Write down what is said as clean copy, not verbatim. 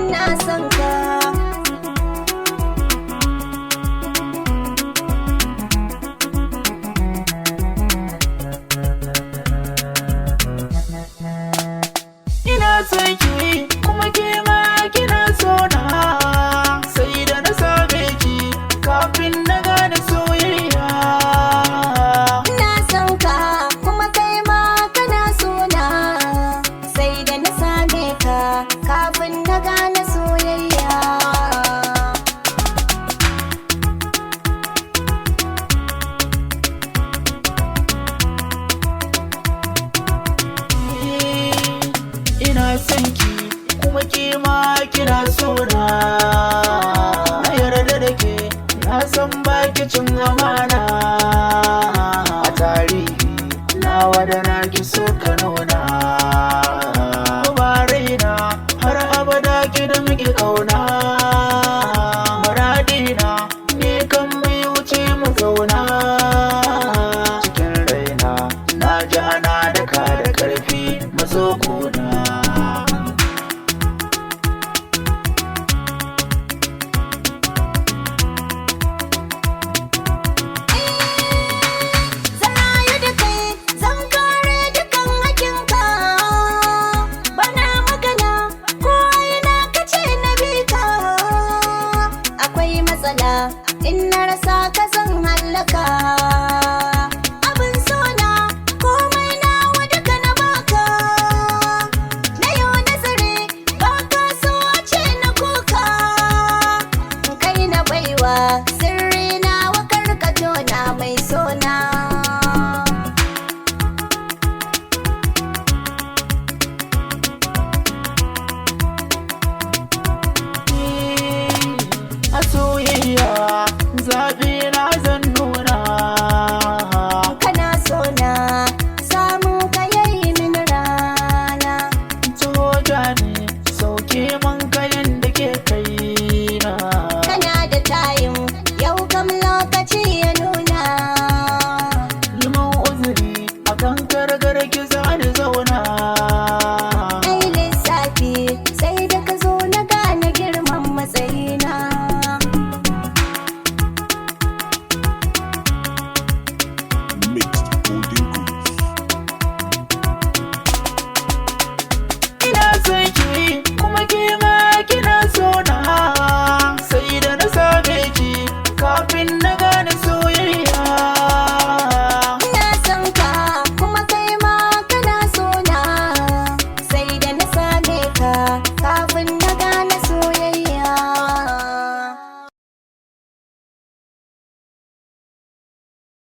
Ina son ka. Ina son ki kuma ke ma kina so na, sai da na same ki kafin na gane soyayya. Ina son ka kuma kai ma kana so na, sai da na same ka kafin na gane soyayya. Ina son ki kuma ke ma kina so na. Na yarda da ke, na san baki cin amana. A tarihi nawa da na ki so ka nuna. Ba raina har abada ki da muke kauna. Muradina ni kan mai wuce mu zauna. Cikin raina na ji ana daka da karfi maso kuna. Zan rayu da kai, zan kare dukan hakinka. Bana magana ko ina kace na bi ka. Akwai matsala in na rasa ka zan hallaka. Abin sona komai nawa duka na baka. Na yau nazari ba ka so a ce na kuka. Kai na baiwa sirri.